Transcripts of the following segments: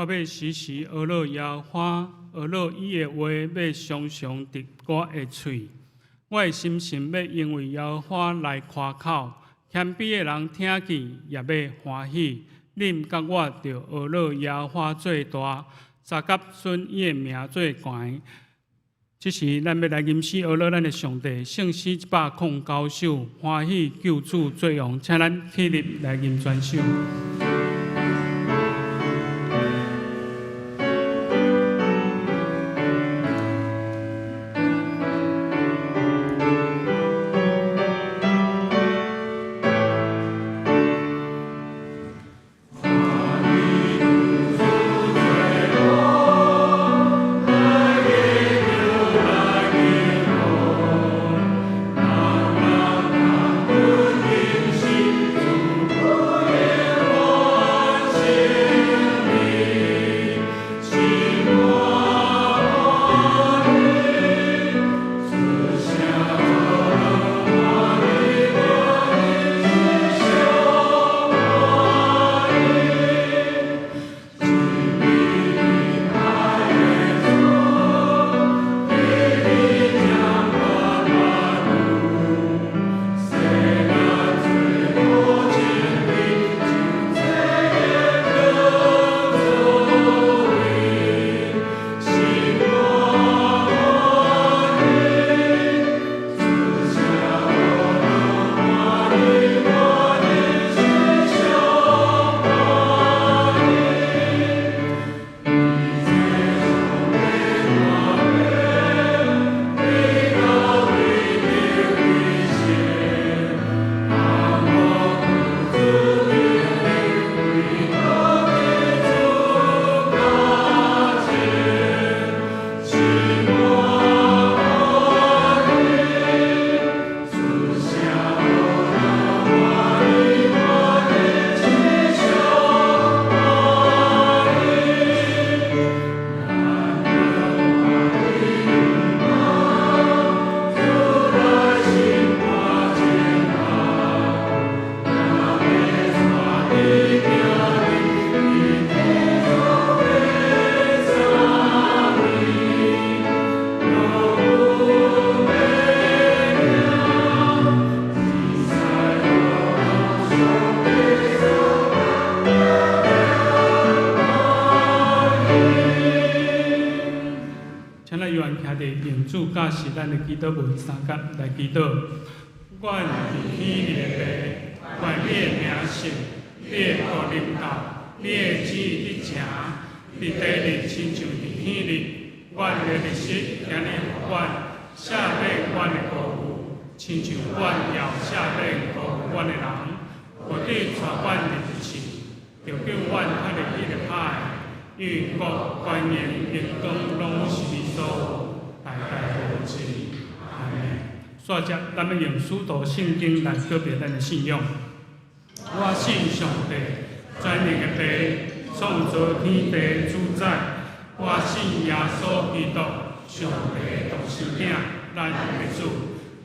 我欲時時呵咾耶和華，呵咾伊的話欲常常佇我的喙。我的心神欲因為耶和華來誇口，謙卑的人聽見也欲歡喜。恁佮我著呵咾耶和華做大，相佮尊伊的名做懸。這時，咱欲來吟詩呵咾咱的上帝，聖詩109首，歡喜救主做王，請咱起立來吟全首。請咱約翰徛佇用主教示咱的祈禱文相佮來祈禱。阮佇天裡的父，願你的名聖，你的國臨到，你的旨意得成，佇地裡親像佇天裡。阮的日食今日予阮，赦免阮的過誤，親像阮也有赦免過誤阮的人。無得帶阮入試，著救阮脫離彼个歹的。因為國、權榮、榮光攏是你所有，代代無盡。阿們。煞接，咱欲用使徒信經來告白咱的信仰。我信上帝，全能的父，創造天地主宰。我信耶穌基督，上帝的獨生囝，咱的主。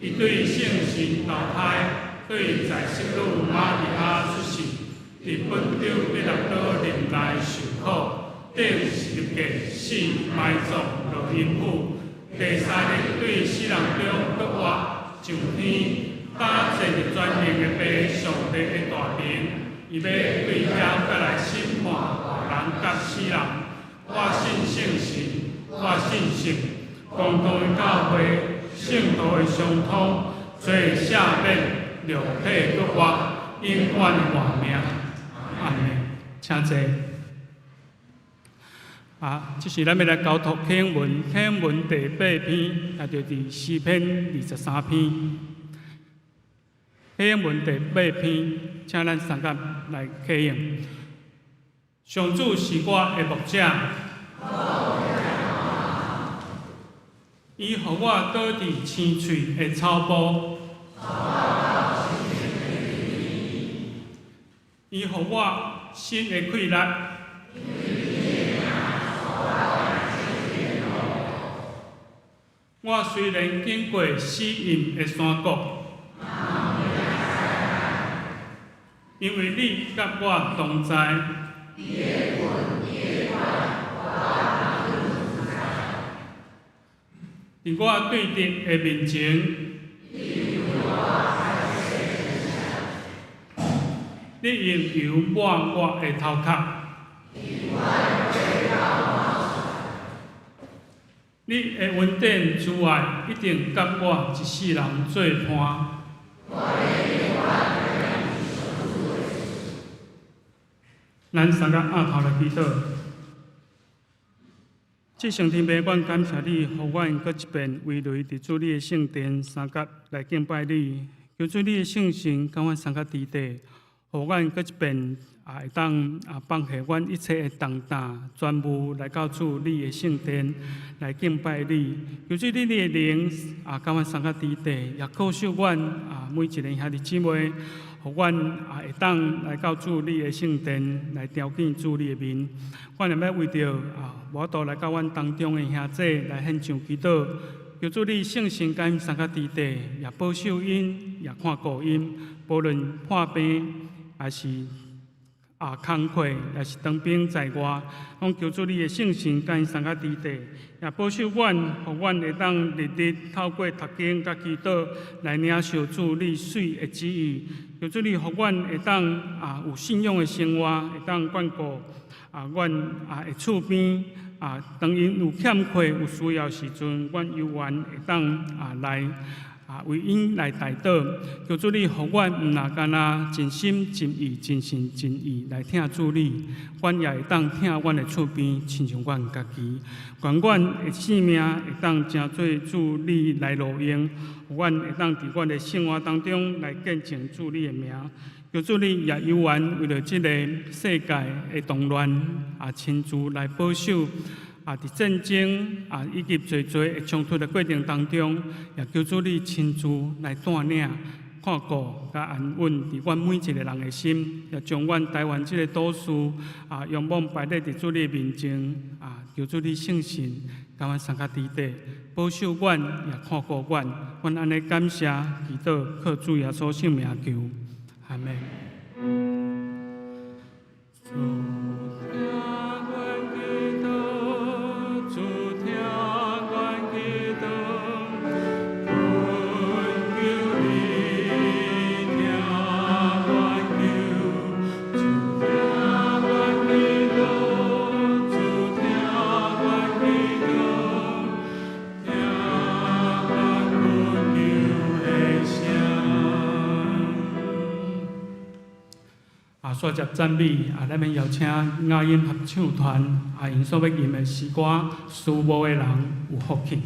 伊對聖神投胎，對在聖女瑪利亞出世，佇本丟彼拉多忍耐受苦，釘十字架死埋葬落陰府，第三日對死人中復活，上天，搭坐佇全能的父上帝的大爿，伊欲對遐閣來審判活人佮死人。我信聖神，我信聖公共的教會，聖徒的相通，罪赦免，肉體復活，永遠的活命。阿們，請坐。啊，這是咱欲來交託啟應文，啟應文第八篇，也就佇詩篇23篇。啟應文第八篇，請咱相佮來啟應。上主是我的牧者，伊予我倒佇青翠的草埔，伊予我新的氣力。我雖然經過死蔭的山谷，因為你佮我同在。你的棍，你的拐佇我對敵的面前，你用油抹我的頭殼。你的恩典慈愛一定佮我一世人做伴。咱三个阿頭來祈禱。至聖天父，阮感謝你，予阮閣一遍圍內佇主你的聖殿相佮來敬拜你。求主你的聖神佮阮相佮佇底，予阮閣一遍啊會當啊放下阮一切的重擔，全部來到主你的聖殿來敬拜你。求主你的靈啊佮阮相佮佇底，也保守阮啊每一个兄弟姊妹，予阮啊會當來到主你的聖殿來朝見主你的面。阮也欲為著啊無法度來到阮當中的兄弟來獻上祈禱，求主你聖神佮𪜶相佮佇底，也保守𪜶，也看顧𪜶，無論破病，抑是啊工課，抑是當兵在外，攏求主你的聖神佮𪜶相佮佇底，也保守阮，予阮會當日日透過讀經佮祈禱來領受主你媠的旨意。求主你予阮會當啊有信仰的生活，會當眷顧啊阮啊的厝邊啊，當𪜶有欠缺、有需要時陣，阮猶原會當啊來啊為𪜶來代禱。求主你予阮毋若干焦盡心盡意、盡心盡意來疼主你，阮也會當疼阮的厝邊，親像阮家己。願阮的性命會當成做主你來路用，予阮會當佇阮的生活當中來見證主你的名。求主你也猶原為著這个世界的動亂啊，親自來保守啊，佇戰爭啊以及濟濟的衝突的過程當中，也求主你親自來帶領、看顧、佮安穩佇阮每一个人的心，也將阮台灣這个島嶼啊，勇猛擺佇主你的面前啊，求主你聖神佮阮相佮佇底，保守阮，也看顧阮。阮按呢感謝祈禱，靠主耶穌聖名求，阿們。主聽阮祈禱，主聽阮祈禱，懇求你聽阮求，主聽阮祈禱，主聽阮祈禱，聽阮懇求的聲。啊，煞接讚美啊，咱欲邀請雅音合唱團啊，𪜶所欲吟的詩歌《思慕的人有福氣》。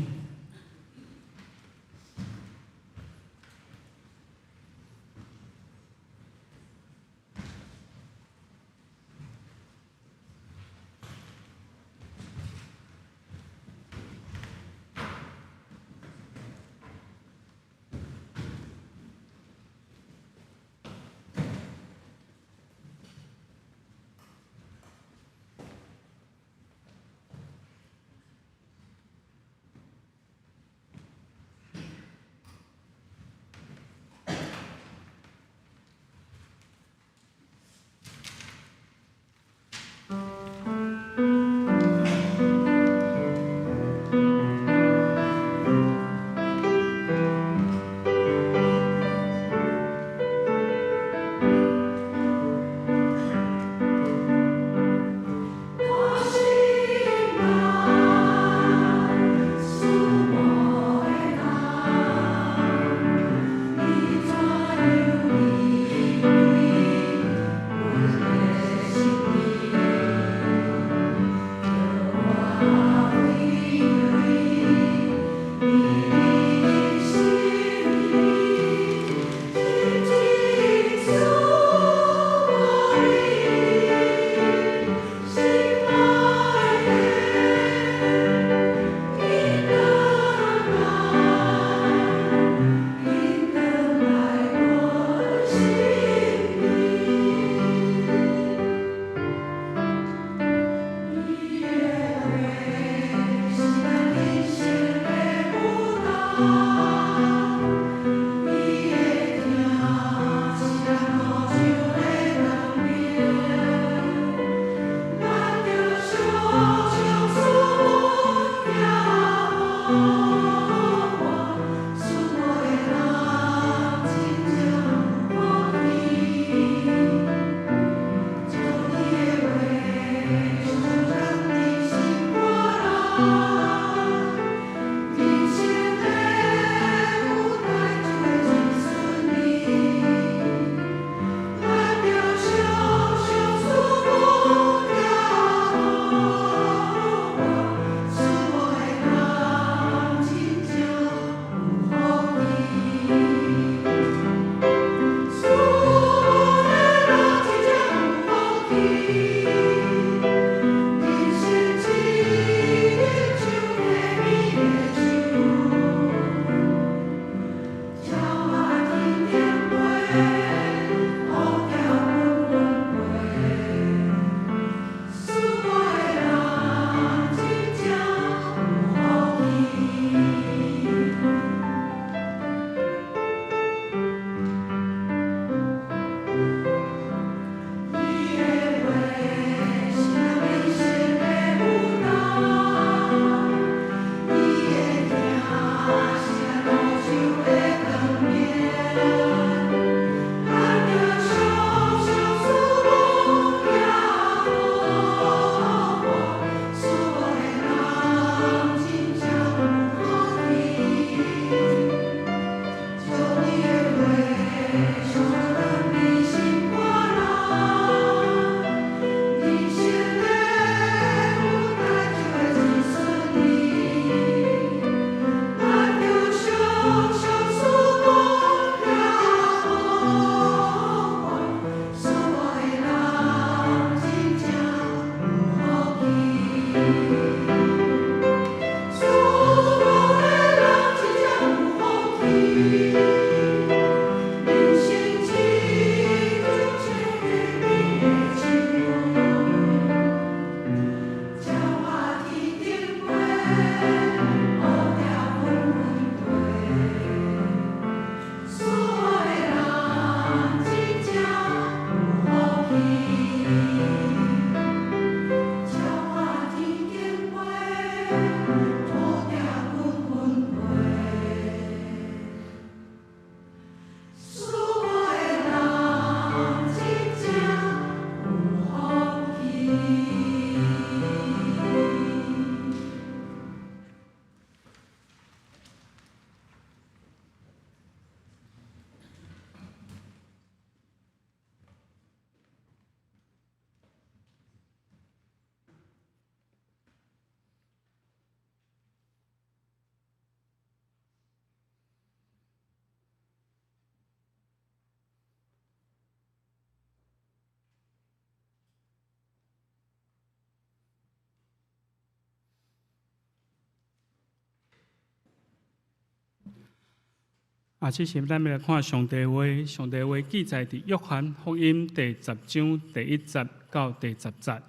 啊，這時咱欲來看上帝話，上帝話記載佇約翰福音第十章第一節到第十節。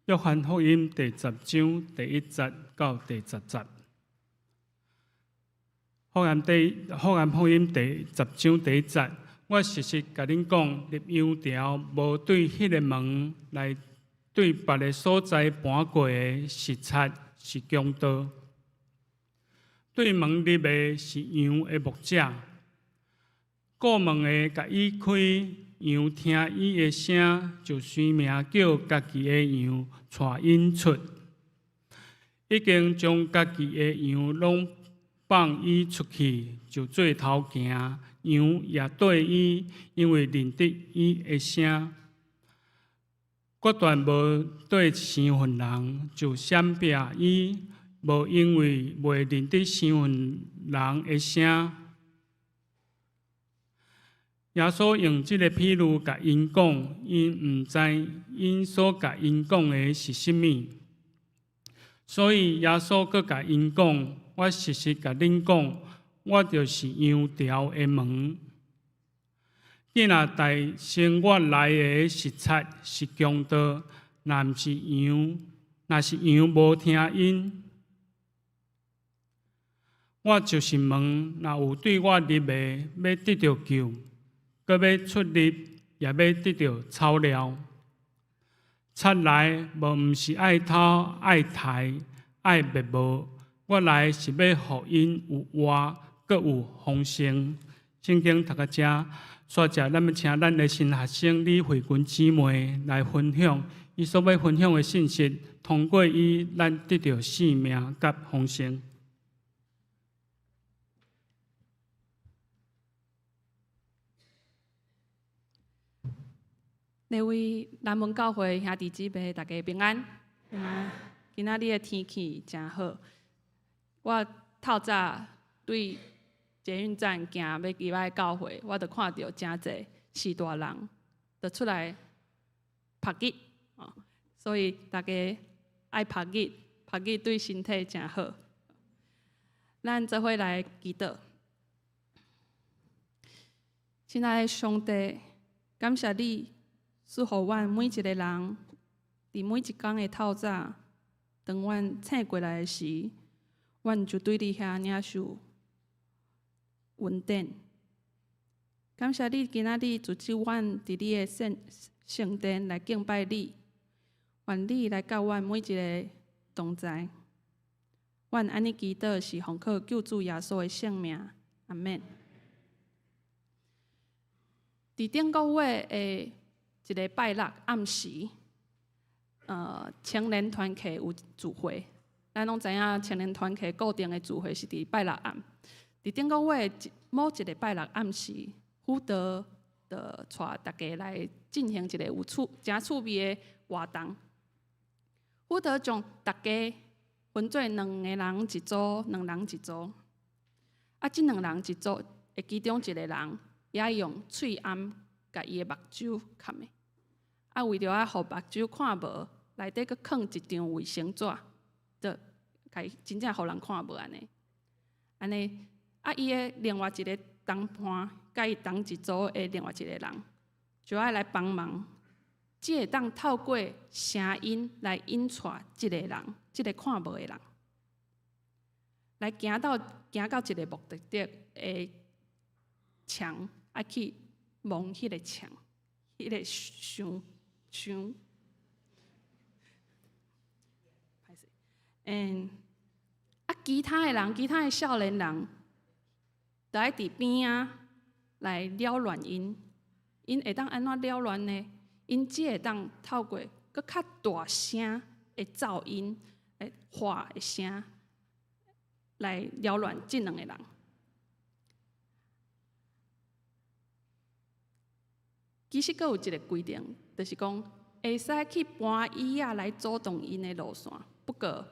約翰福音第十章第一節到第十節。約翰福音第十章第一節，我實實共恁講，入羊牢無對彼个門來對別个所在盤過的，是賊，是強盜。對門入的是羊的牧者，顧門的共伊開，羊聽伊的聲，就隨名叫家己的羊，帶𪜶出。已經將家己的羊攏放伊出去，就做頭行，羊也綴伊，因為認得伊的聲。決斷無綴生份人，就閃避伊。無因為袂認得生份人的聲。耶穌用這个譬喻共𪜶講，𪜶毋知𪜶所共𪜶講的是啥物。所以耶穌閣共𪜶講：我實實共恁講，我就是羊牢的門。見若代先我來的是賊，是強盜，若毋是羊，若是羊無聽𪜶。我就是門，若有對我入的，欲得著救，閣欲出入，也欲得著草料。賊來，無毋是愛偷、愛刣、愛滅無。我來是欲予𪜶有活，閣有豐盛。聖經讀到遮，煞者咱欲請咱的新學生李慧君姊妹來分享伊所欲分享的信息，通過伊，咱得著生命佮豐盛。各位南門教會兄弟姊妹，大家平安。平安。今仔日的天氣誠好。我透早對捷運站行欲入來教會，我就看著誠濟序大人，就出來曝日。所以大家愛曝日，曝日對身體誠好。咱做伙來祈禱。親愛的上帝，感謝你賜予阮每一个人，佇每一工的透早，當阮醒過來的時，阮就對你遐領受恩典。感謝你今仔日組織阮佇你的聖聖殿來敬拜你，願你來佮阮每一个同在。阮按呢祈禱是奉靠救主耶穌的聖名，阿們。佇頂個月的一个拜六暗時，青年團契有聚會。咱攏知影青年團契固定的聚會是佇拜六暗。佇頂個月某一个拜六暗時，輔導就帶大家來進行一个有趣、誠趣味的活動。輔導將大家分做兩个人一組，兩人一組。啊，這兩人一組的其中一个人，也愛用喙罨共伊的目睭崁的。啊，為著愛予目睭看無，內底閣囥一張衛生紙，就共伊真正予人看無按呢。按呢，啊，伊的另外一个同伴，佮伊同一組的另外一个人，就愛來幫忙，只會當透過聲音來引帶這个人，這个看無的人，來行到一个目的地的牆，愛去摸彼个牆，彼个牆牆。歹勢，啊，其他的人，其他的少年人，就愛佇邊仔來擾亂𪜶。𪜶會當按怎擾亂呢？𪜶只會當透過閣較大聲的噪音、的喊的聲來擾亂這兩个人。其實閣有一个規定，就是講會使去搬椅仔來阻擋𪜶的路線，不過，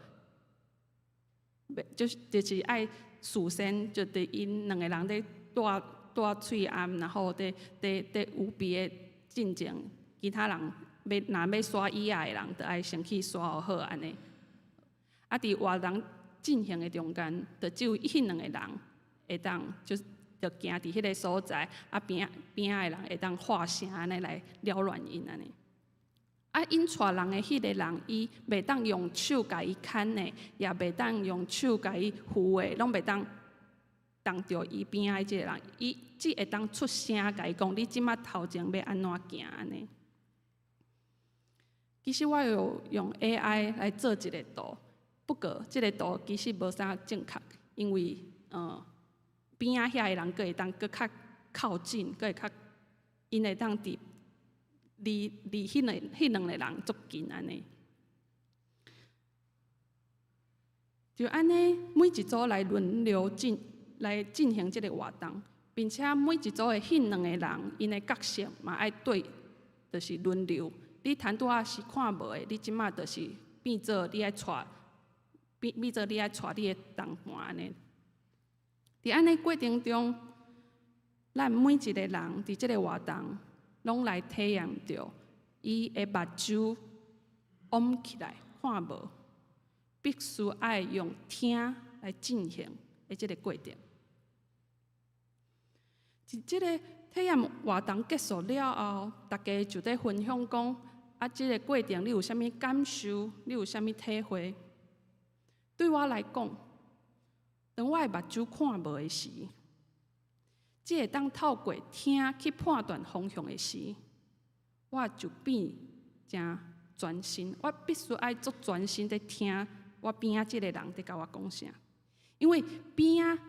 就是愛事先就佇𪜶兩个人咧帶帶喙罨，然後佇佇佇預備的進前，其他人欲若欲徙椅仔的人，就愛先去徙好按呢。啊，佇活動進行的中間，就只有彼兩个人會當，就是就行佇彼个所在，啊邊邊仔的人會當喊聲按呢來擾亂𪜶按呢。啊，𪜶帶人的彼个人，伊袂當用手共伊牽的，也袂當用手共伊扶的，攏袂當動著伊邊仔的這个人，伊只會當出聲共伊講，你這馬頭前欲按怎行按呢。其實我有用 AI 來做一个圖，不過這个圖其實無啥正確，因為邊仔遐的人閣會當閣較靠近，閣會較，𪜶會當佇離彼兩个人足近按呢。就按呢，每一組來輪流來進行這个活動，並且每一組的彼兩个人，𪜶的角色嘛愛對，就是輪流。你頭拄仔是看無的，你這馬就是變做你愛帶，變做你愛帶你的同伴按呢。佇按呢過程中，咱每一個人佇這个活動，攏來體驗著伊的目睭翕起來看無，必須愛用聽來進行的這个過程。佇這个體驗活動結束了後，大家就佇分享講，啊，這个過程你有啥物感受？你有啥物體會？對我來講，當我的目睭看無的時，只會當透過聽去判斷方向的時，我就變誠專心。我必須愛足專心佇聽我邊仔這个人佇共我講啥，因為邊仔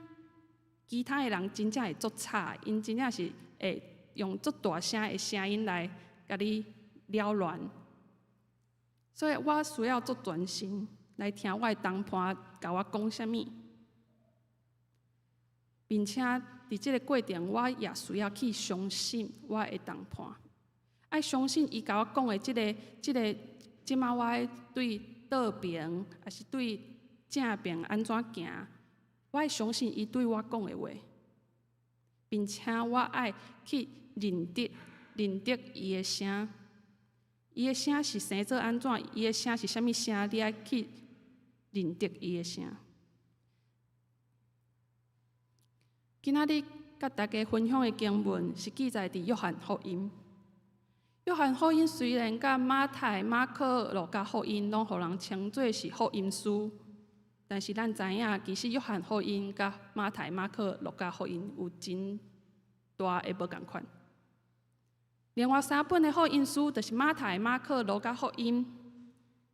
其他的人真正會足吵，𪜶真正是會用足大聲的聲音來共你擾亂。所以我需要足專心來聽我的同伴共我講啥物，並且佇這个過程，我也需要去相信我的同伴，愛相信伊共我講的這个、這个，這馬我愛對倒爿，抑是對正爿按怎行，我愛相信伊對我講的話，並且我愛去認得伊的聲，伊的聲是生做按怎，伊的聲是啥物聲，你愛去認得伊的聲。今仔日佮大家分享的經文是記載佇約翰福音。約翰福音雖然佮馬太、馬可、路加福音攏予人稱做是福音書，但是咱知影，其實約翰福音佮馬太、馬可、路加福音有真大的無仝款。另外三本的福音書，就是馬太、馬可、路加福音，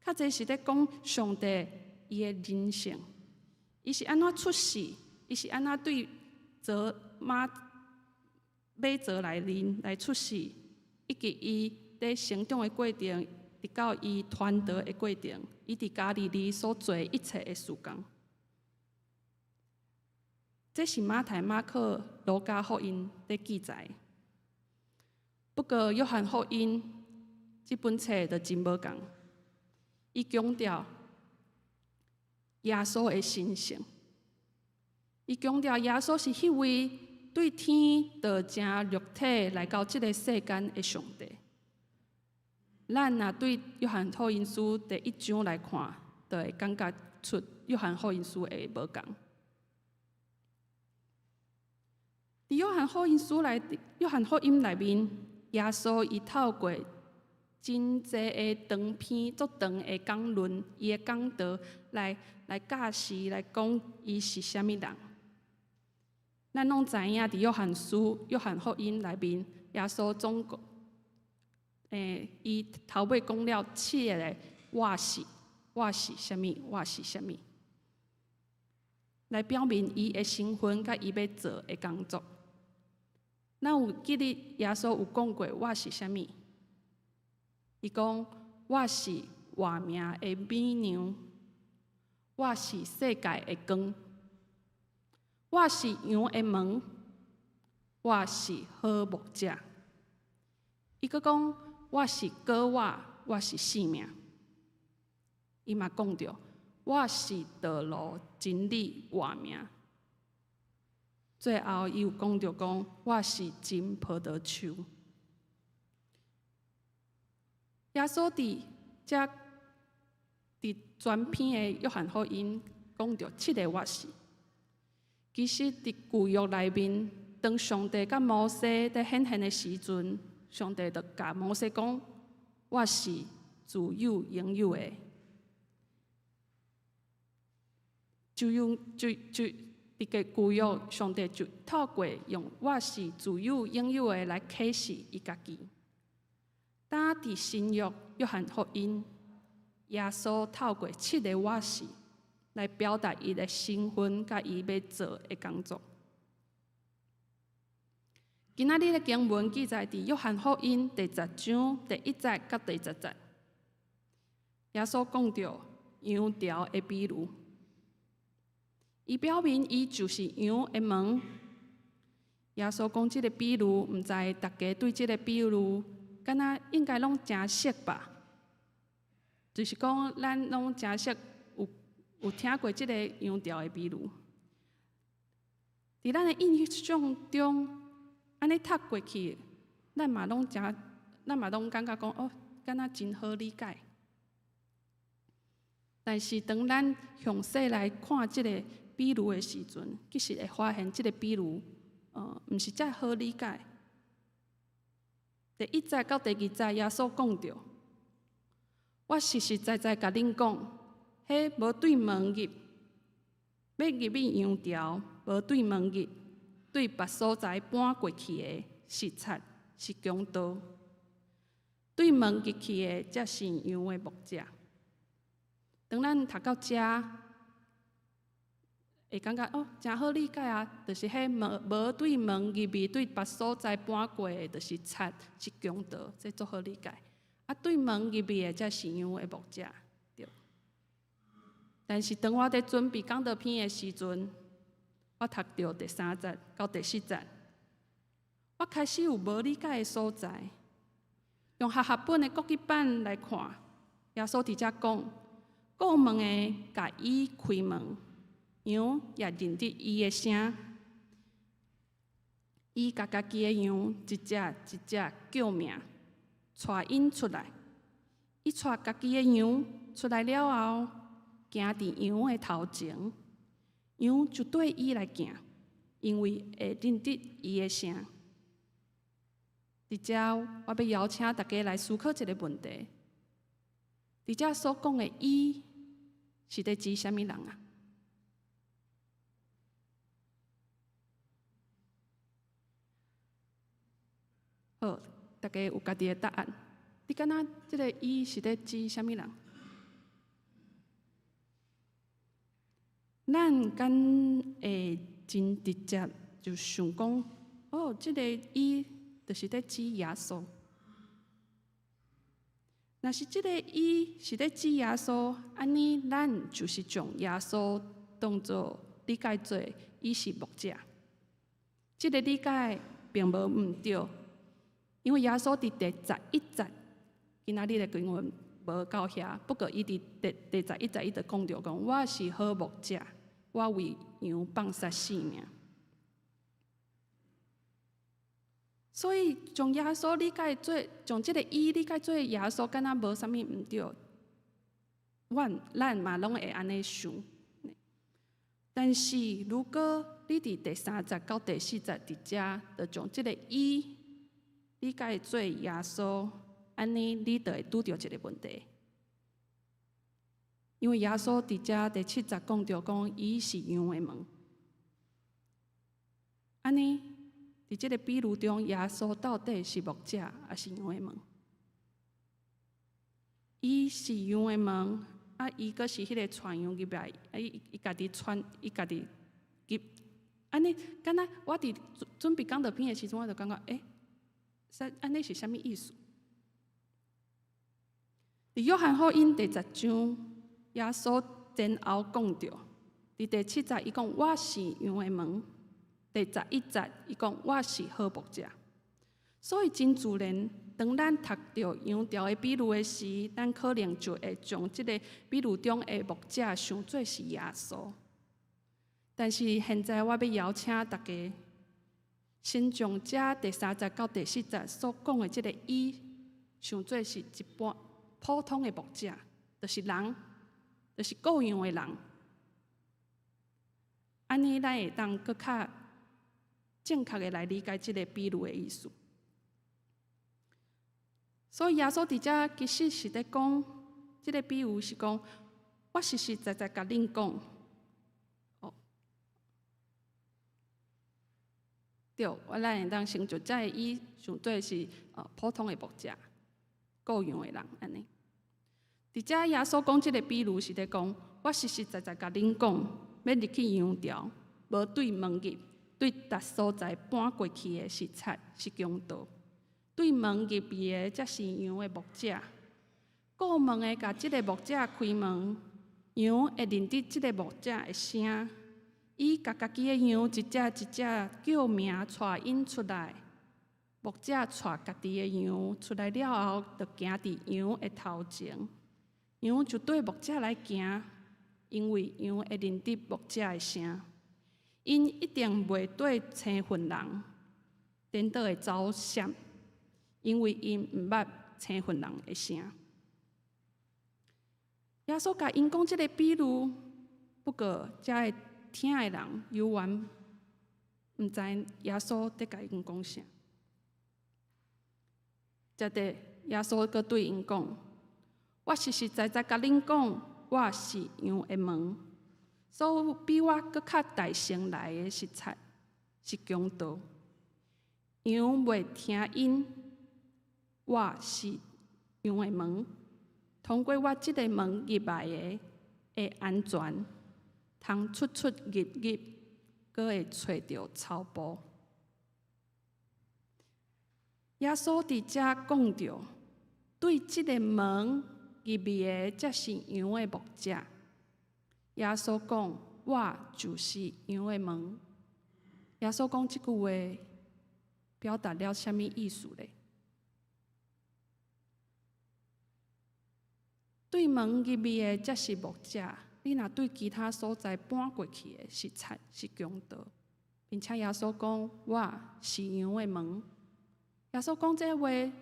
較濟是咧講上帝伊的人性，伊是按怎出世，伊是按怎對槽馬馬槽內面來出世，以及伊佇成長的過程，直到伊傳道的過程，伊佇加利利所做一切的事工。這是馬太、馬可、路加福音佇記載。不過，約翰福音這本冊就真無仝，伊強調耶穌的神性。伊強調耶穌是彼位對天道成肉體來到這个世間的上帝。咱若對約翰福音書第一章來看，就會感覺出約翰福音書的無仝。佇約翰福音書內，約翰福音內面，耶穌伊透過真濟的長篇、足長的講論，伊的講道來教示、來講伊是啥物人。咱攏知影，佇約翰書、約翰福音內面，耶穌總共，伊頭尾講了七个我是，我是啥物，我是啥物，來表明伊的身份佮伊欲做的工作。咱有記得耶穌有講過我是啥物？伊講我是活命的米糧，我是世界的光。我是羊的門，我是好牧者。伊閣講我是果仔，我是生命。伊嘛講著我是道路、真理、活命。最後，伊有講著講我是真葡萄樹。耶穌佇遮佇全篇的約翰福音講著七个我是。其實佇舊約內面，當上帝佮摩西佇顯現的時陣，上帝就共摩西講：我是自有永有的。就用就就佇個舊約，上帝就透過用我是自有永有的來啟示伊家己。但佇新約約翰福音，耶穌透過七个我是來表達伊的身份佮伊欲做的工作。今仔日的經文記載佇約翰福音第十章第一節佮第十節。耶穌講著羊牢的比喻，伊表明伊就是羊的門。耶穌講這个比喻，毋知大家對這个比喻，敢若應該攏誠熟吧？就是講，咱攏誠熟，有聽過這个羊牢的比喻。佇咱的印象中，按呢讀過去，咱嘛攏感覺講哦，敢若真好理解。但是當咱詳細來看這个比喻的時陣，其實會發現這个比喻，毋是遮好理解。第一節到第二節，耶穌講著：我實實在在共恁講，彼無對門入，欲入去羊牢，無對門入，對別所在搬過去的，是賊，是強盜。對門入去的，才是羊的牧者。當咱讀到遮，會感覺哦，誠好理解啊，就是彼無對門入去，對別所在搬過的，就是賊，是強盜，這足好理解。啊，對門入去的，才是羊的牧者，對。但是當我佇準備講道片的時陣，我讀著第三節到第四節，我開始有無理解的所在。用和合本的國語版來看，耶穌佇遮講，顧門的共伊開門，羊也認得伊的聲。伊共家己的羊一隻一隻叫名，帶𪜶出來。伊帶家己的羊出來了後，行佇羊的頭前，羊就綴伊來行，因為會認得伊的聲。佇遮，我欲邀請大家來思考一个問題：佇遮所講的伊，是佇指啥物人啊？好，大家有家己的答案。你感覺這个伊是佇指啥物人？咱敢會真直接就想講，哦，這个伊就是佇指耶穌。若是這个伊是佇指耶穌，按呢，咱就是將耶穌當做理解做伊是牧者。這个理解並無毋對，因為耶穌佇第11節，今仔日的經文無到遐，不過伊佇第11節伊就講著講，我是好牧者，我為羊放捨性命。所以，將耶穌理解做，將這个伊理解做耶穌，敢若無啥物毋對。阮咱嘛攏會按呢想。但是，如果你佇第三節到第四節佇遮，就將這个伊理解做耶穌，按呢你就會拄著一个問題。因為耶穌佇遮第七節講著講，伊是羊的門。按呢，佇這个比喻中，耶穌到底是牧者，抑是羊的門？伊是羊的門，啊，伊閣是彼个帶羊入來，啊，伊家己帶，伊家己入，按呢，敢若我佇準備講道片的時陣，我就感覺，欸，啥按呢是啥物意思？佇約翰福音第十章，耶穌前後講著，佇第七節伊講我是羊的門。第11節，伊講我是好牧者，所以真自然，當咱讀著羊牢的比喻的時，咱可能就會將這个比喻中的牧者想做是耶穌。但是現在我欲邀請大家，先將這第三節到第四節所講的這个伊，想做是一般普通的牧者，就是人，就是顧羊的人。按呢，咱會當閣較正確的來理解這個比喻的意思。所以耶穌佇遮其實是咧講，這個比喻是講，我實實在在共恁講，哦，對，我咱會當先就遮的伊想做是普通的牧者，顧羊的人按呢。佇遮耶穌講這個比喻是咧講，我實實在在共恁講，欲入去羊牢，無對門入，對別所在搬過去的是賊，是強盜。對門入去的才是羊的牧者。顧門的共這個牧者開門，羊會認得這個牧者的聲，伊共家己的羊一隻一隻叫名帶𪜶出來。牧者帶家己的羊出來了後，就行佇羊的頭前，羊就綴牧者來行，因為羊會認得牧者的聲。𪜶一定袂綴生份人顛倒會走閃，因為𪜶毋捌生份人的聲。耶穌共𪜶講這個比喻，不過遮個聽的人猶原毋知耶穌佇共𪜶講啥。接著耶穌閣對𪜶講：我實實在在共恁講，我是羊的門。所有比我閣較大先來的是賊，是強盜。羊袂聽𪜶，我是羊的門。通過我這個門入來的，會安全，通出出入入，閣會揣著草埔。耶穌佇遮講著，對這個門入去的，才是羊的牧者。耶穌講：我就是羊的門。耶穌講這句話，表達了啥物意思咧？對門入去的才是牧者，你若對其他所在搬過去的是賊，是強盜，並且耶穌講：我是羊的門。耶穌講這話，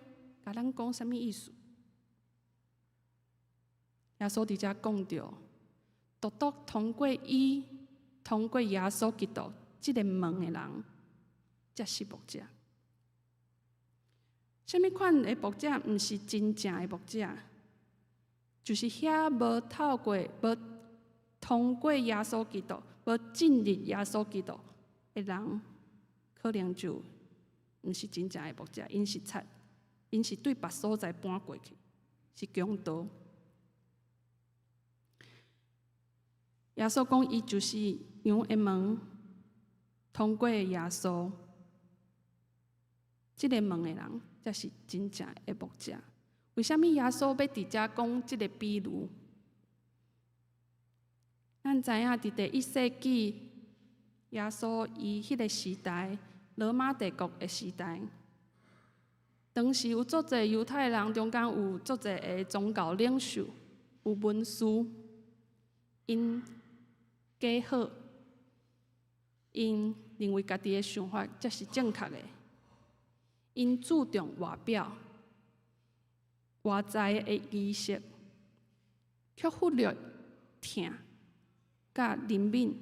共咱講啥物意思？耶穌佇遮講著，獨獨通過伊，通過耶穌基督這个門的人，才是牧者。啥物款的牧者毋是真正的牧者？就是遐無透過、無通過耶穌基督、無進入耶穌基督的人，可能就毋是真正的牧者，𪜶是賊，𪜶是對別所在搬過去，是強盜。耶穌講，伊就是羊的門，通過耶穌這个門的人，才是真正的牧者。為啥物耶穌欲佇遮講這个比喻？咱知影，佇第一世紀，耶穌伊彼个時代，羅馬帝國的時代，當時有足濟猶太人中間有足濟个宗教領袖，有文士，𪜶假好，𪜶認為家己的想法才是正確的，𪜶注重外表。外在的儀式，卻忽略疼佮憐憫。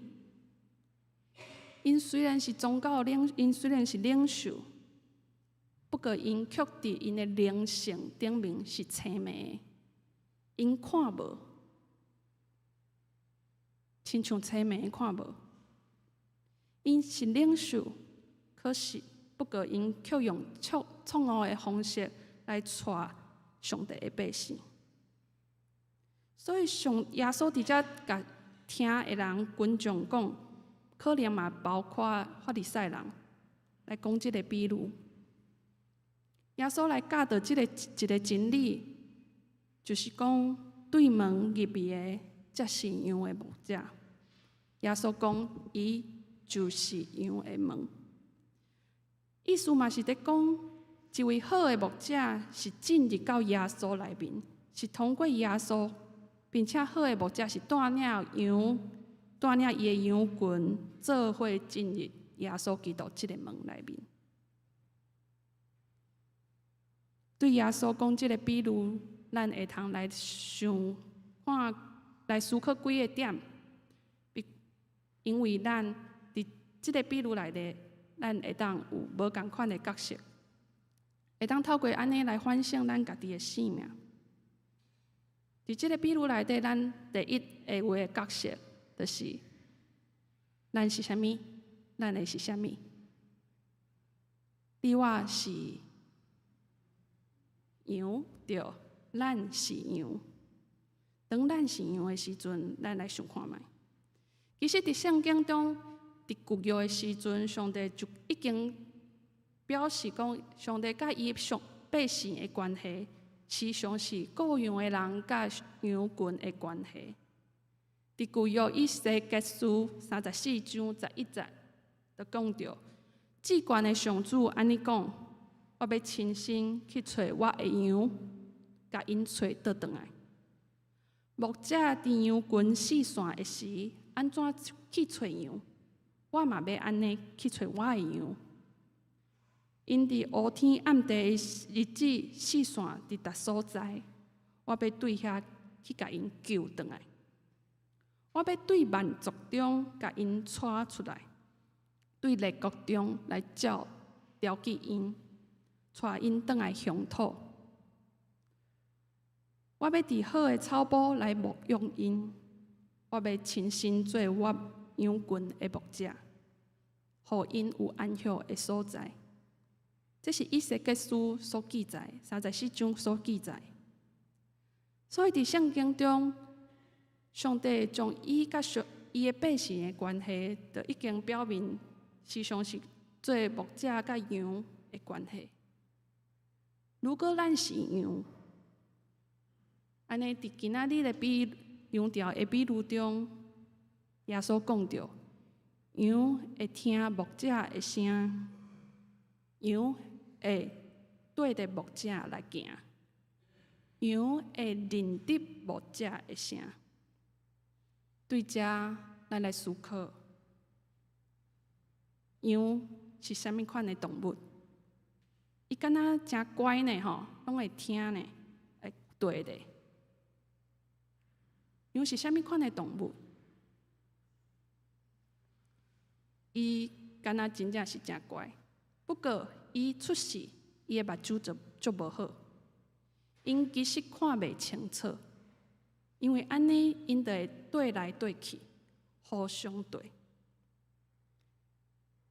𪜶雖然是宗教領，𪜶雖然是領袖，不過𪜶卻佇𪜶的靈性頂面是青盲的。𪜶看無，親像青盲看無。𪜶是領袖，可是不過𪜶卻用錯錯誤的方式來帶上帝的百姓，所以上耶穌佇遮共聽的人群眾講，可能嘛包括法利賽人來講這个比喻。耶穌來教導這个一个真理，就是講對門入去的才是羊的牧者。耶穌講，伊就是羊的門，意思嘛是佇講，一位好的牧者是進入到耶穌內面，是通過耶穌，並且好的牧者是帶領羊，帶領伊的羊群做伙進入耶穌基督這个門內面。對耶穌講這个比喻，咱會通來想看，來思考幾个點。因為咱佇這个比喻內底，咱會當有無仝款的角色，會當透過按呢來反省咱家己的生命。佇這个比喻內底，咱第一會有的角色，就是咱是啥物？咱的是啥物？你我是羊，對，咱是羊。當咱是羊的時陣，咱來想看覓。其實佇聖經中，佇舊約的時陣，上帝就已經表示講，上帝佮伊上百姓的關係，時常是顧羊的人佮羊群的關係。佇舊約以西結書34章11節，就講著，至懸的上主按呢講：我欲親身去揣我的羊，共𪜶揣倒轉來。牧者佇羊群四散的時，按怎去揣羊？我嘛欲按呢去揣我的羊。𪜶佇烏天暗地的日子四散佇逐所在，我欲對遐去共𪜶救轉來。我欲對萬族中共𪜶帶出來，對列國中來召召集𪜶，帶𪜶轉來鄉土。我欲佇好的草埔來牧養𪜶，我欲親身做我羊群的牧者，予𪜶有安歇的所在。這是以西結書所記載，34章所記載。所以佇聖經中，上帝將伊佮上伊的百姓的關係，就已經表明，時常是做牧者佮羊的關係。如果咱是羊，按呢佇今仔日的比羊樵的比喻中，耶穌講著，羊會聽牧者的聲，羊會綴著牧者來行，羊會認得牧者的聲。對這，咱來思考，羊是啥物款的動物？伊敢若誠乖呢，吼，攏會聽呢，會綴著。羊是啥物款的動物？伊敢若真正是誠乖，不過伊出世，伊的目睭就足無好，𪜶其實看袂清楚，因為按呢，𪜶就會綴來綴去，互相綴。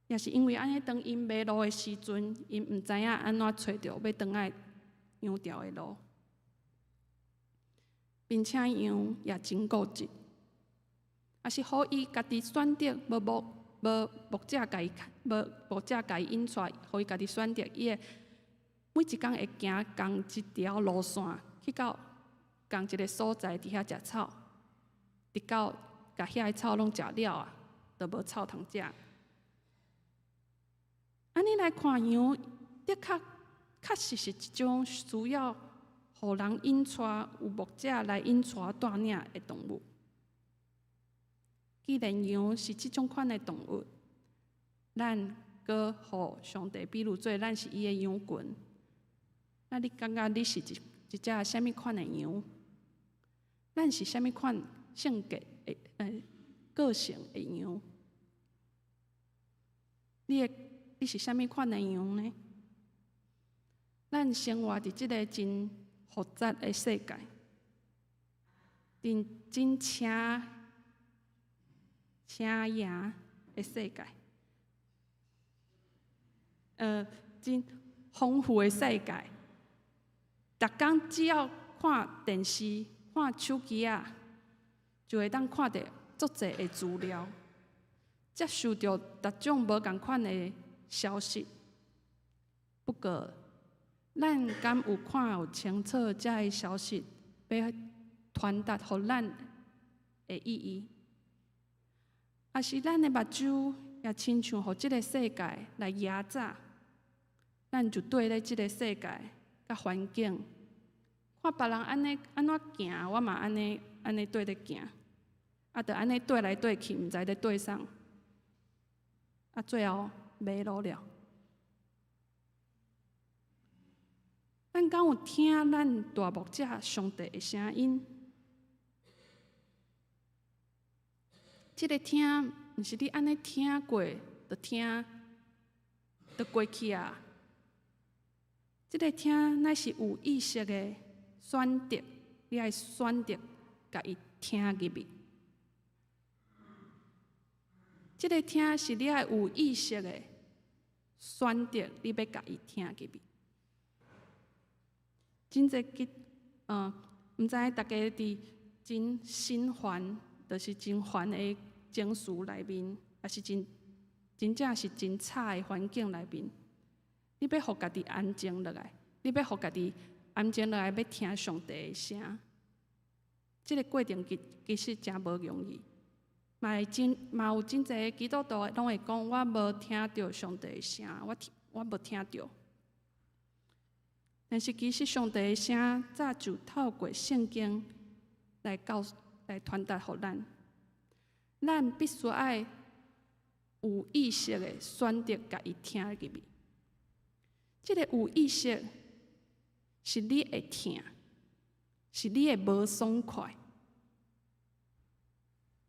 也是因為按呢，當𪜶迷路的時陣，𪜶毋知影按怎揣著欲轉來羊樵的路。並且羊也真固執，也是予伊家己選擇，無牧無牧者共伊無牧者共伊引帶，予伊家己選擇，伊會每一工會行仝一條路線，去到仝一个所在，佇遐食草，直到共遐个草攏食了啊，就無草通食。按呢來看羊，的確確實是一種需要予人引帶，有牧者來引帶帶領的動物。既然羊是這種款的動物，咱閣予上帝比喻做咱是伊的羊群，那你感覺你是一一隻啥物款的羊？咱是啥物款性格的個性的羊？你是啥物款的羊呢？咱生活佇這个真複雜的世界，真真車車贏的世界，真豐富的世界。逐工只要看電視、看手機仔，就會當看著足濟的資料，接受著逐種無仝款的消息。不過，咱敢有看有清楚這个消息欲傳達予咱的意義？抑是咱的目睭也親像予這个世界來壓榨，咱就綴咧這个世界佮環境，看別人按呢按怎行，我嘛按呢按呢綴咧行，啊，就按呢綴來綴去，毋知咧綴啥，啊，最後迷路了。咱敢有聽咱大牧者上帝的聲音？這个聽，毋是你按呢聽過就聽，就過去啊。這个聽乃是有意識的選擇，你愛選擇共伊聽入去。這个聽是你愛有意識的選擇，你欲共伊聽入去。真濟基，毋知逐家佇真心煩，就是真煩的情緒內面，抑是真真正是真吵的環境內面，你欲予家己安靜落來，你欲予家己安靜落來，欲聽上帝的聲。這个過程其實誠無容易，嘛會真嘛有真濟基督徒攏會講，我無聽著上帝的聲，我無聽著。但是其實上帝的聲早就透過聖經來告訴、來傳達予咱。咱必須愛有意識的選擇，共伊聽入去。這个有意識是你會疼，是你會無爽快。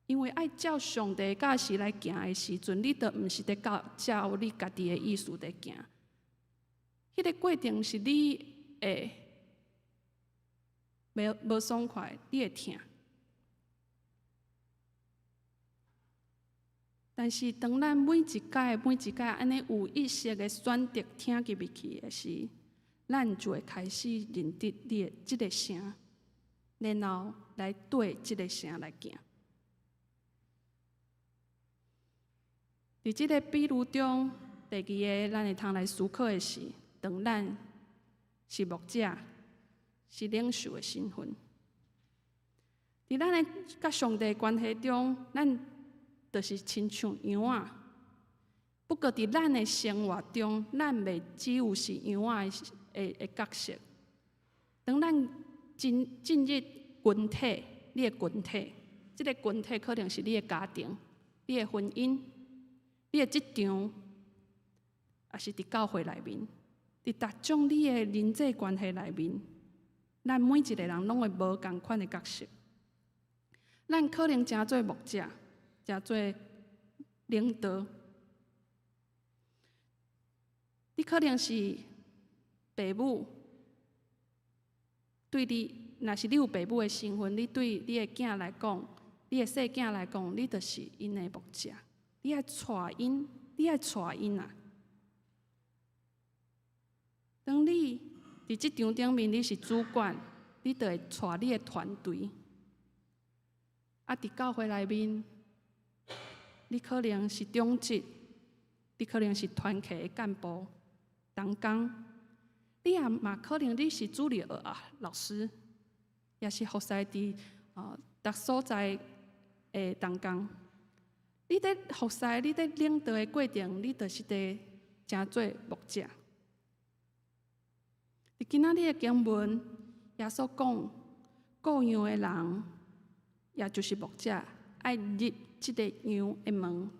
因為愛照上帝教示來行的時陣，你就毋是佇照你家己的意思佇行。彼个過程是你會無爽快，你會疼。但是當咱每一擺、每一擺按呢有意識的選擇聽入去的時，咱就會開始認得你的這个聲，然後來對這个聲來行。佇這个比喻中，第二个咱會通來思考的是，當咱是牧者，是領袖的身份，佇咱的佮上帝關係中，咱就是親像羊仔。不過佇咱的生活中，咱袂只有是羊仔的角色。當咱進入群體，你的群體，這个群體可能是你的家庭、你的婚姻、你的職場，抑是佇教會內面，佇逐種你的人際關係內面，咱每一个人攏會無仝款的角色。咱可能成做牧者，成做領導，你可能是爸母，對你，若是你有爸母的身份，你對你的囝來講，你的細囝來講，你就是𪜶的牧者，你愛帶𪜶，你愛帶𪜶啊。當你佇職場頂面你是主管，你就會帶你的團隊。啊，佇教會內面，你可能是長執，你可能是團契的幹部、同工，你也嘛可能你是主日學啊老師，也是服侍佇逐所在的同工。你佇服侍、你佇領導的過程，你就是佇成做牧者。佇今仔日的經文，耶穌講，顧羊的人，也就是牧者，愛入這个羊的門，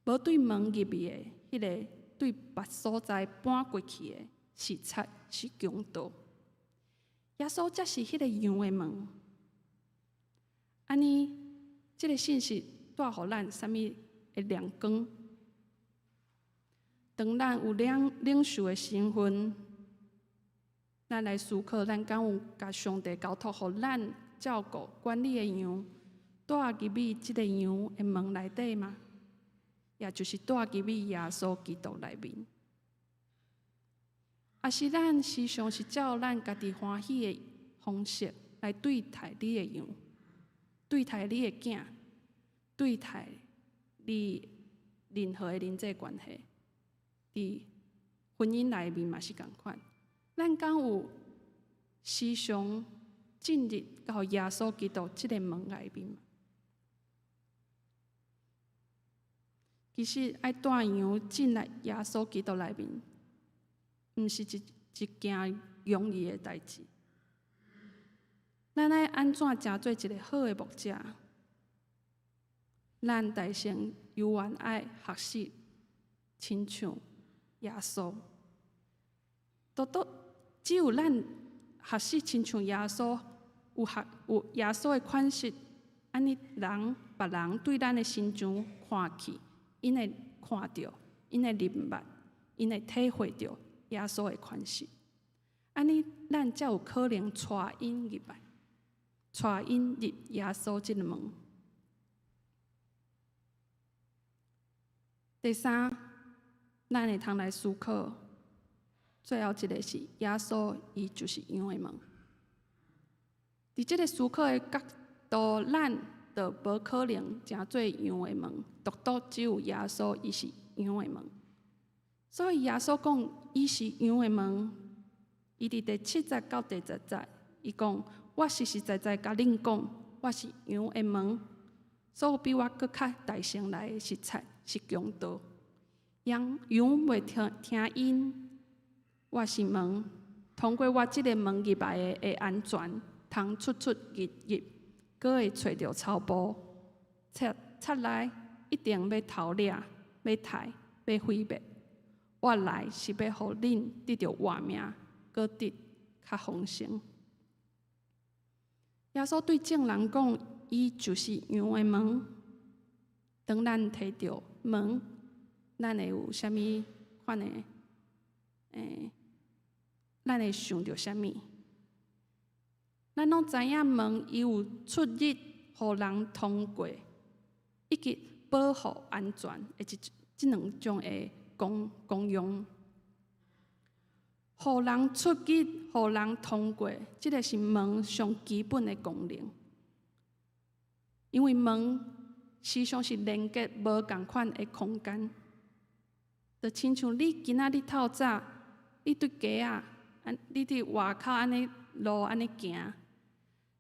無對門入去的，彼个對別所在搬過去的，是賊，是強盜。耶穌才是彼个羊的門。按呢，這个信息帶予咱啥物的亮光？當咱有領袖的身份，咱來思考，咱敢有共上帝交託予咱照顧管理的羊，帶入去這个羊的門內底嗎？也就是帶入去耶穌基督內面。抑是咱時常是照咱家己歡喜的方式來對待你的羊，對待你的囝，對待你任何的人際關係，佇婚姻內面嘛是仝款。咱敢有時常進入到耶穌基督這个門內面？其實愛帶羊進來耶穌基督內面，毋是一件容易的代誌。咱愛按怎成做一个好的牧者？咱代先猶原愛學習親像耶穌。都只有咱學習親像耶穌，有耶穌的款式，按呢人別人對咱的身上看去，𪜶會看著，𪜶會明白。𪜶會體會著耶穌的寬恕。按呢，咱才有可能帶𪜶入來，帶𪜶入耶穌這个門。第三，咱會通來思考，最後一个是耶穌，伊就是羊的門。佇這个思考的角度，咱就無可能成做羊的門，獨獨只有耶穌，伊是羊的門。所以耶穌講，伊是羊的門。伊佇第七節到第十節，伊講：我實實在在共恁講，我是羊的門。所有比我閣較大先來的是賊，是強盜。羊羊袂聽聽𪜶，我是門，通過我這个門入來的會安全，通出出入入，閣會揣著草埔。賊賊來一定欲偷掠、欲刣、欲毀滅。我來是欲予恁得著活命，閣得較豐盛。耶穌對眾人講，伊就是羊的門。當咱提著門，咱會有啥物款的？咱會想著啥物？咱攏知影門伊有出入，予人通過，以及保護安全的這兩種的功用。予人出入，予人通過，這个是門上基本的功能。因為門時常是連結無仝款的空間，就親像你今仔日透早，你對街仔，你佇外口按呢路按呢行，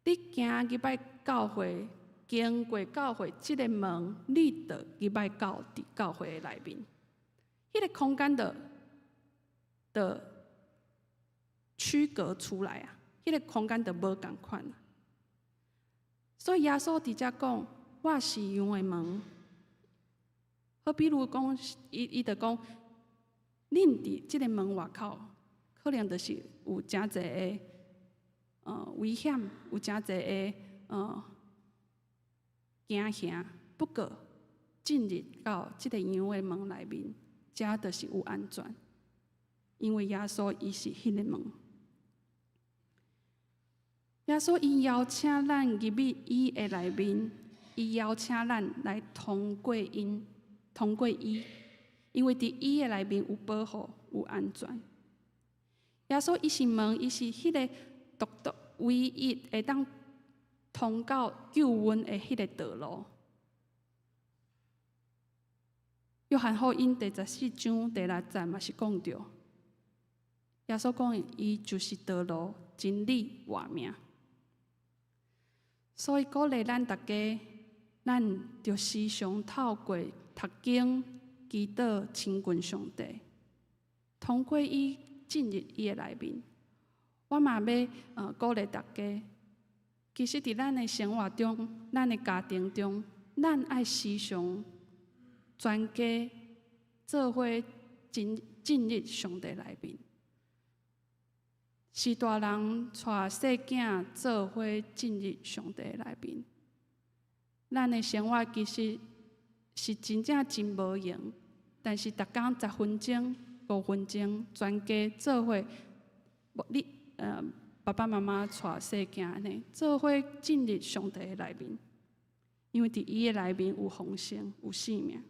你行入來教會，經過教會這个門，你就入來到佇教會的內面，彼个空間就區隔出來啊，彼个空間就無仝款。所以耶穌佇遮講，我是羊的門。好比如講，伊就講，恁佇這个門外口，可能就是有誠濟的危險，有誠濟的驚嚇。不過進入到這个羊的門內面，遮就是有安全，因為耶穌伊是彼个門。耶穌伊邀請咱入去伊的內面，伊邀請咱來通過𪜶，通過伊，因為佇伊的內面有保護，有安全。耶穌伊是門，伊是彼個獨獨唯一會當通到救恩的彼個道路。約翰福音第十四章第六節嘛是講著，耶穌講伊就是道路、真理、活命。所以鼓勵咱逐家，咱著時常透過讀經、祈禱、親近上帝，通過伊進入伊的內面。我嘛欲鼓勵逐家，其實佇咱的生活中、咱的家庭中，咱愛時常全家做伙進入上帝內面。是大人帶細囝做伙進入上帝內面。咱的生活其實是真正真無閒，但是逐工十分鐘、五分鐘，全家做伙，你爸爸媽媽帶細囝按呢做伙進入上帝的內面，因為佇伊的內面有豐盛，有生命。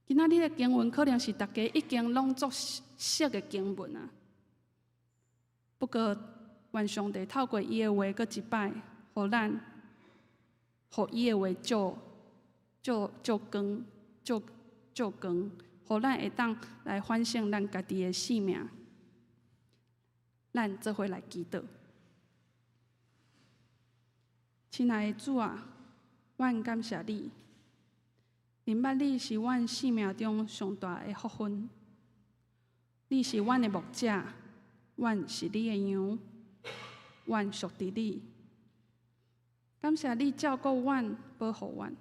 今仔日的經文可能是逐家已經攏足熟的經文啊。不過，願上帝透過伊的話，閣一擺，予咱，予伊的話照照照光，照照光，予咱會當來反省咱家己的生命。咱做伙來祈禱。親愛的主啊，阮感謝你，認捌你是阮生命中上大的福分。你是阮的牧者，阮是你的羊，阮屬佇你。感謝你照顧阮，保護阮，予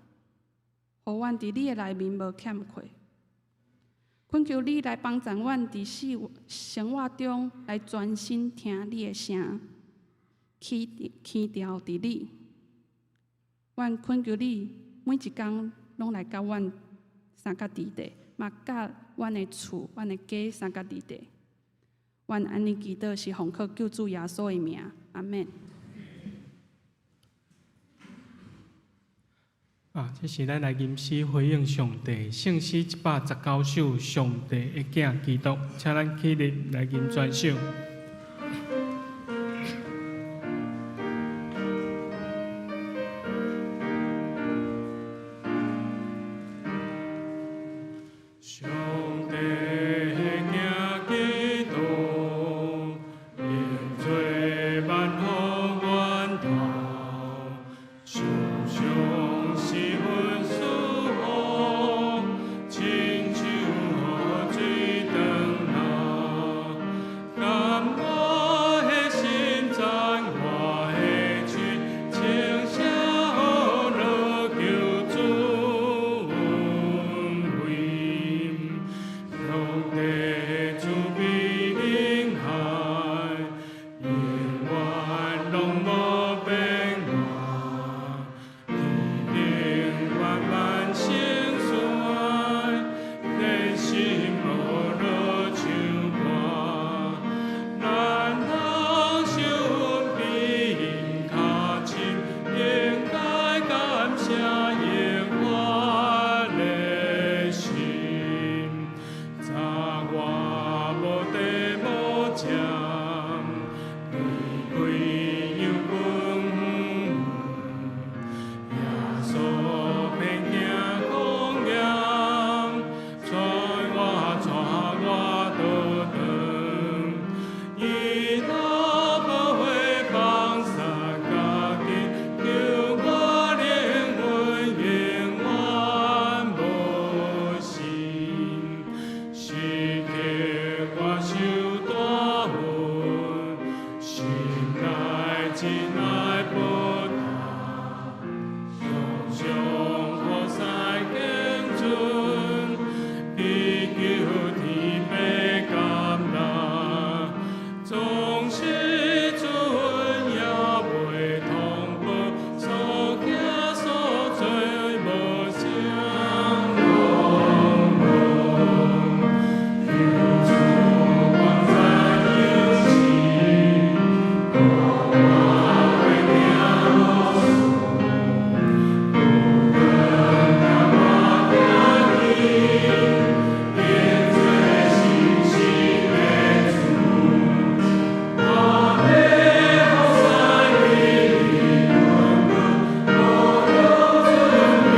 阮佇你的內面無欠缺。懇求你來幫助阮佇生活中來專心聽你的聲，倚著佇你。阮懇求你每一工攏來佮阮相佮佇咧，嘛佮阮的厝、阮的家三甲伫地。阮按呢祈禱是奉靠救主耶穌的名，阿們。啊，這是咱來吟詩回應上帝，聖詩119首，上帝的囝基督，請咱起立來吟全首。上帝的囝基督，認罪萬福源頭，受傷時分賜福，親像雨水轉流。甘我的心讚我的喙，稱謝好樂求主恩惠。上帝慈悲忍耐，永遠攏無變化。天頂萬萬星衰，熱心無樂唱歌。咱通受恩比𪜶較深，應該感謝永遠的神。早我無地無占，離開羊群園，耶穌偏行曠野，帶我帶我倒轉，伊若無會放殺家己，救我靈魂永遠無死。時刻我受大恩，心內真愛報答。常常服侍敬尊，祈求天父甘納，總是主恩也袂通報，所行所做無相忘。求主光在有時，顧我會聽好事，不管聽我聽伊，變做信心的主。我欲服侍你，無用尊名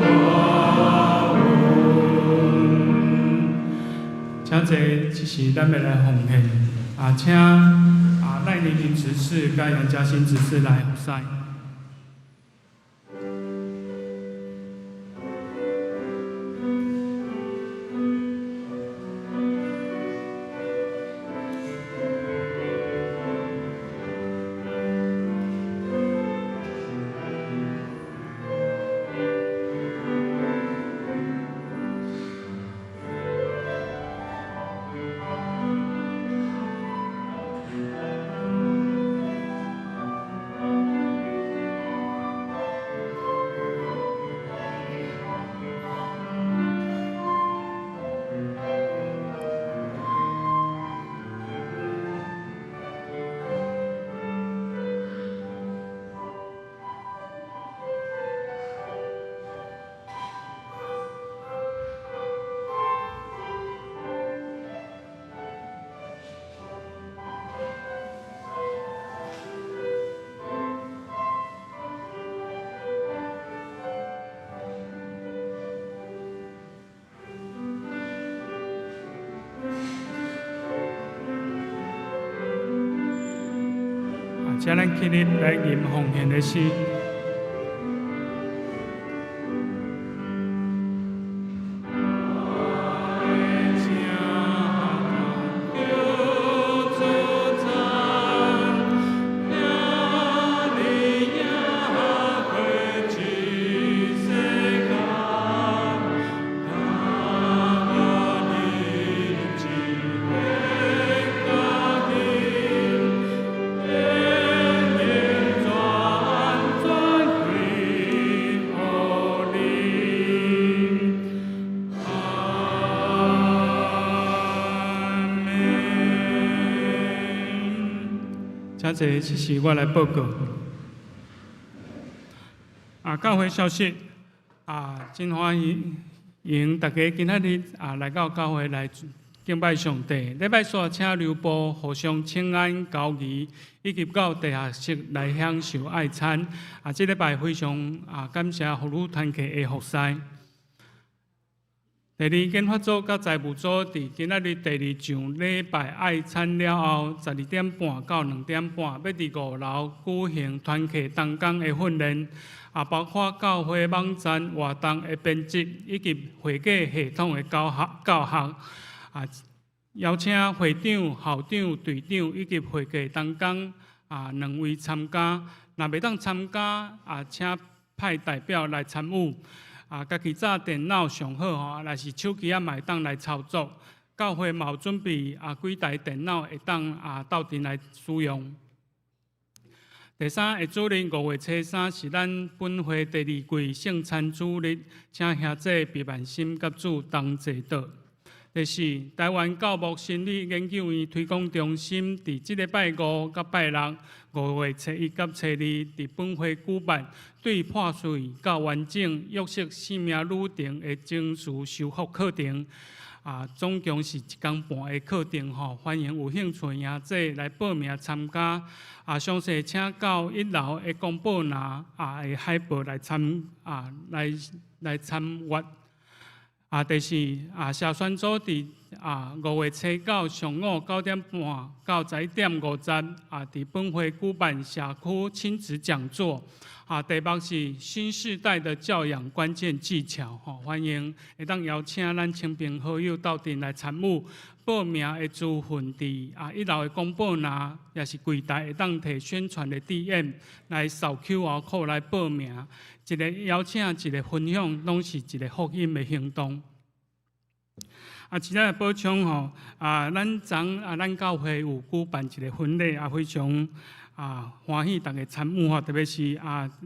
無樂請坐，這時咱欲來奉獻，啊，請啊賴玲玲執事佮楊嘉欣執事來服侍。啊，請咱起立來吟奉獻的詩。我請坐，這是我來報告。教會消息，真歡迎大家今仔日來到教會來敬拜上帝。禮拜四請留步互相請安交誼，以及到地下室來享受愛餐。這禮拜非常感謝婦女團契的服侍。第二，研發組佮財務組佇今仔日第二場禮拜愛餐了後，12點半到2點半，欲佇五樓舉行團契同工的訓練，包括教會網站活動的編輯以及會計系統的教學教學。邀請會長、校長、隊長以及會計同工兩位參加。若袂當參加，請派代表來參與。家己紮電腦上好吼，若是手機仔嘛會當來操作。教會嘛有準備幾台電腦會當鬥陣來使用。第三，下主日五月初三是咱本會第二季聖餐主日，請兄弟畢萬心佮主同齊禱。第四，臺灣教牧心理研究院推廣中心佇這禮拜五佮拜六，五月初一佮初二，佇本會舉辦對破碎到完整約瑟生命旅程的情緒修復課程。總共是一工半的課程吼，歡迎有興趣的兄弟來報名參加。詳細請到一樓的公布欄的海報來參來來參閱。第四，社宣組佇五月初九上午9點半到11點50，佇本會舉辦社區親子講座。題目是新世代的教養關鍵技巧。吼，歡迎會當邀請咱親朋好友鬥陣來參與。報名的資訊佇一樓的公布欄，抑是櫃台會當提宣傳的 DM 來掃 QR code 來報名。一個邀請，一個分享，攏是一個福音的行動。這來補充吼，咱昨咱教會有舉辦一個婚禮，非常歡喜大家參與吼，特別是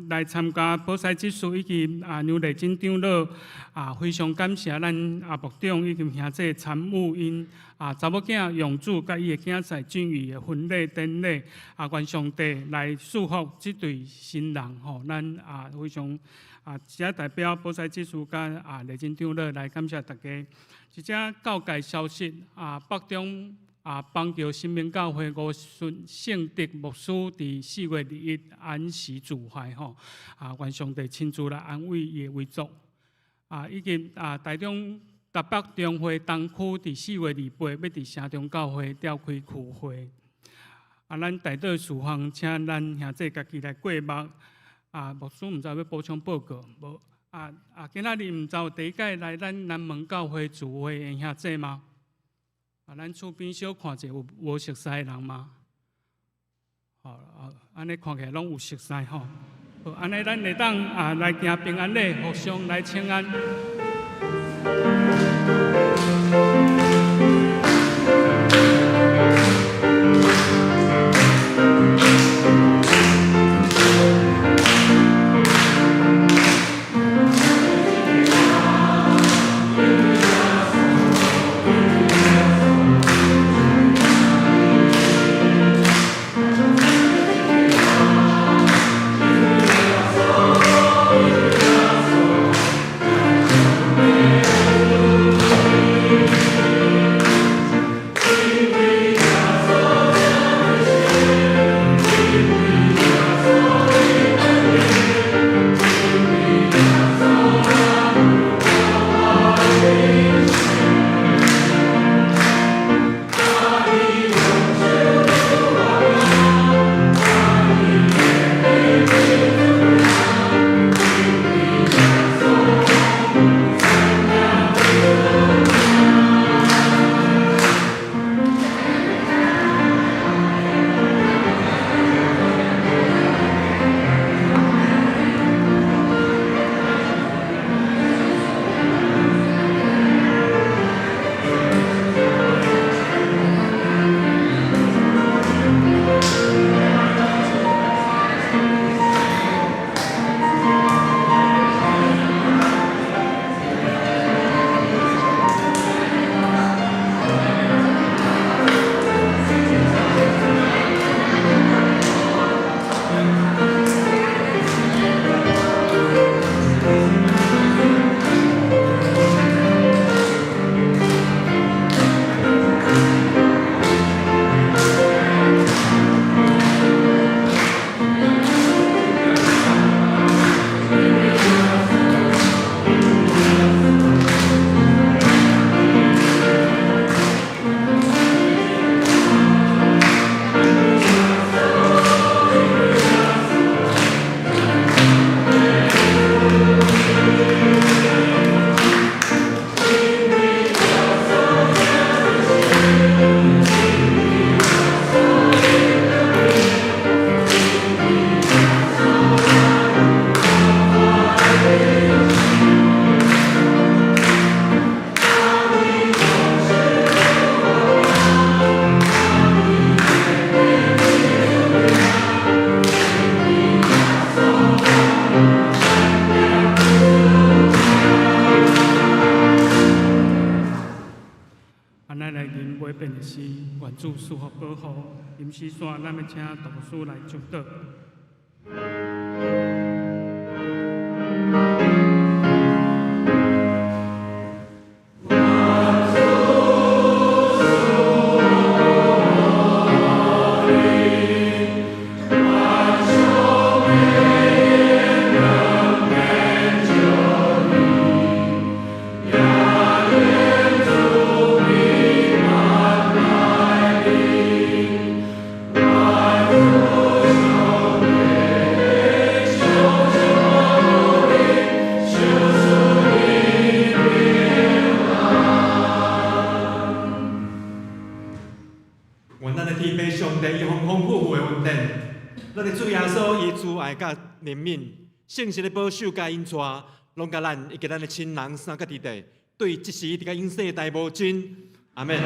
來參加保西執事以及梁麗珍長老，非常感謝咱牧長以及兄弟參與𪜶查某囝永柱佮伊的囝婿俊宇的婚禮典禮，願上帝來祝福這對新人吼，咱非常這代表保西執事佮麗珍長老來感謝大家。一則教界消息，北中邦橋新民教會吳順聖德牧師佇4月21安息主懷吼，願上帝親自來安慰伊的遺族。以及台中台北中會東區佇4月28欲佇城中教會召開區會。咱代禱事項，請咱兄弟家己來過目。牧師毋知欲補充報告無？今仔日毋知有第一擺來咱南門教會聚會的兄弟嗎？咱厝邊小看者有無熟似的人嗎？好，按呢看起來攏有熟似吼。好，按呢咱會當來行平安禮，互相來請安。的是願主賜福保護。臨時煞，咱欲請導師來祝禱。願咱的天父上帝伊豐豐富富的恩典，咱的主耶穌伊慈愛佮憐憫，聖神的保守佮引帶，攏佮咱以及咱的親人三個弟弟，對這時直到永世大無盡。阿們。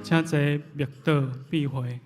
請坐默禱閉會。